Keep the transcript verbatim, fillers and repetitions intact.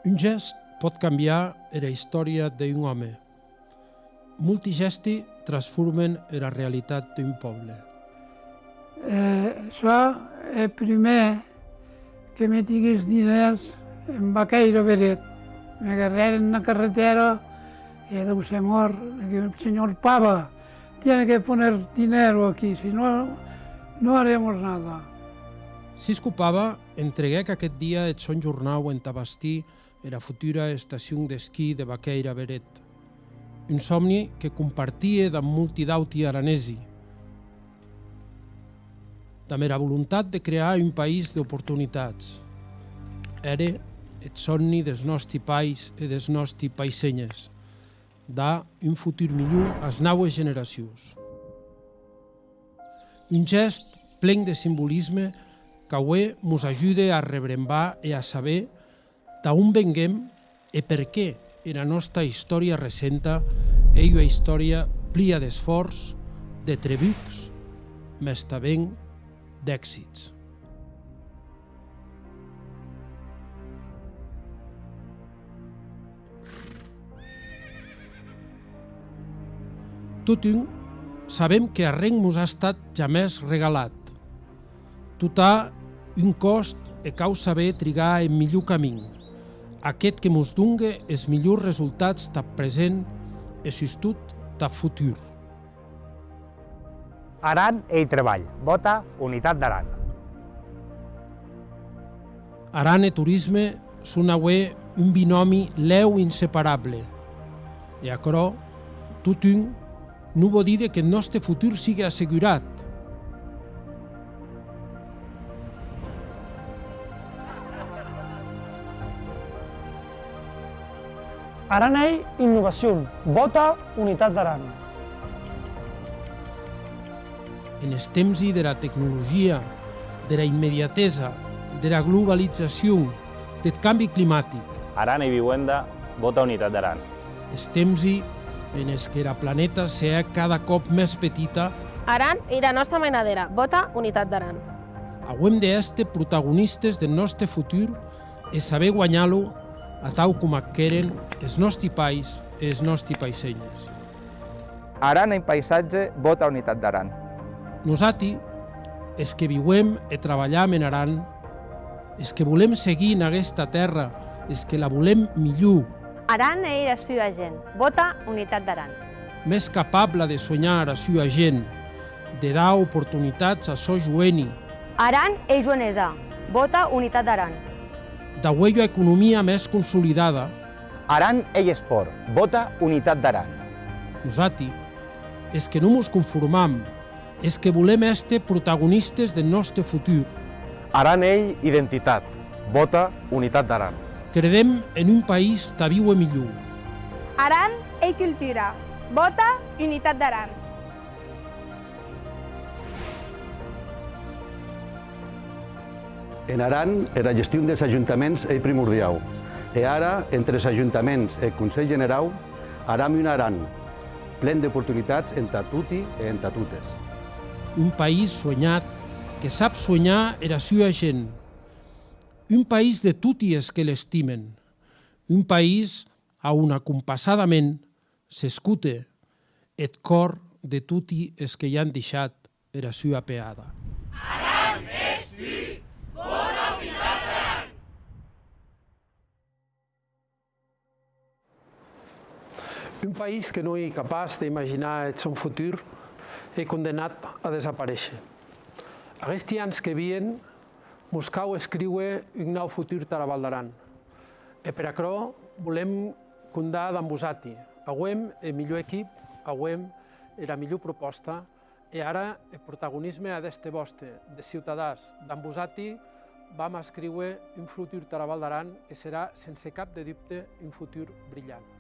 Un gèst pòt cambiar era istòria d'un òme. Molti gèsti transformen era realitat d'un pòble. E çò, eth prumèr que metigues diners en Vaquèira Beret, me agarrèren ena carretèra e deu ser mòrt, me diu: «Senhor Pava, tiene que poner dinero aquí, si no, no haremos nada». Sisco Pava entreguèc aqueth dia eth sòn jornau entà bastir era futura estacion d'esquí de Vaquèira Beret. Un sòmni que compartie damb molti d'auti aranesi, damb era volontat de crear un país d'oportunitats. Ère eth sòmni des nòsti pairs e des nòsti pairsenhers, dar un futur milhor as naues generacions. Un gèst plen de simbolisme qu'aué mos ajude a rebrembar e a saber d'a on venguem e perqué era nòsta istòria recenta ei ua istòria plia d'esfòrç, de trebucs, mès tanben d'èxits. Totun, sabem que arren mos a estat jamès regalat. Tot a un còst e cau saber trigar en milhor camin, aqueth que mos dongue es milhors resultats tath present e sustot tath futur. Aran ei trebalh, vòta Unitat d'Aran. Aran e torisme son aué un binòmi lèu inseparable. E aquerò, totun, non vò díder qu'eth nòste futur sigue assegurat. Aran ei innovacion, vòta Unitat d'Aran. Enes tempsi dera tecnologia, dera immediatesa, dera globalizacion, deth cambi climatic. Aran ei viuenda, vòta Unitat d'Aran. Es tempsi enes qu'era planeta se hè cada còp mès petita. Aran ei era nòsta mainadèra, vòta Unitat d'Aran. Auem d'èster protagonistes deth nòste futur e saber guanhar-lo atau coma ac heren es nòsti pairs e es nòsti pairsenhers. Aran ei paisatge, vòta Unitat d'Aran. Nosati, es que viuem e trabalham en Aran, es que volem seguir en aguesta tèrra, es que la volem milhor. Aran ei era sua gent, vòta Unitat d'Aran. Mès capabla de suenhar ara sua gent, de dar oportunitats a sò joeni. Aran ei joenesa, vòta Unitat d'Aran. D'auer ua economia mès consolidada. Aran ei espòrt, vòta Unitat d'Aran. Nosati, es que non mos conformam, es que volem èster protagonistes deth nòste futur. Aran ei identitat, vòta Unitat d'Aran. Credem en un país tà víuer milhor. Aran ei cultura, vòta Unitat d'Aran. En Aran, era gestion des ajuntaments ei primordiau. E ara, entre es ajuntaments e eth Conselh Generau, haram un Aran plen d'oportunitats entà toti e entà totes. Un país suenhat que sap suenhar era sua gent. Un país de toti es que l'estimen. Un país a on acompassadament s'escote eth còr de toti es que i an deishat era sua peada. Un país que non ei capaç d'imaginar eth sòn futur ei condemnat a desaparéisher. Aguesti ans que vien mos cau escríuer un nau futur tara Val d'Aran. E per aquerò volem compdar damb vosati. Auem eth milhor equip, auem era milhor propòsta, e ara eth protagonisme a d'èster vòste, des ciutadans. Damb vosati vam a escríuer un futur tara Val d'Aran que serà, sense cap de dubte, un futur brilhant.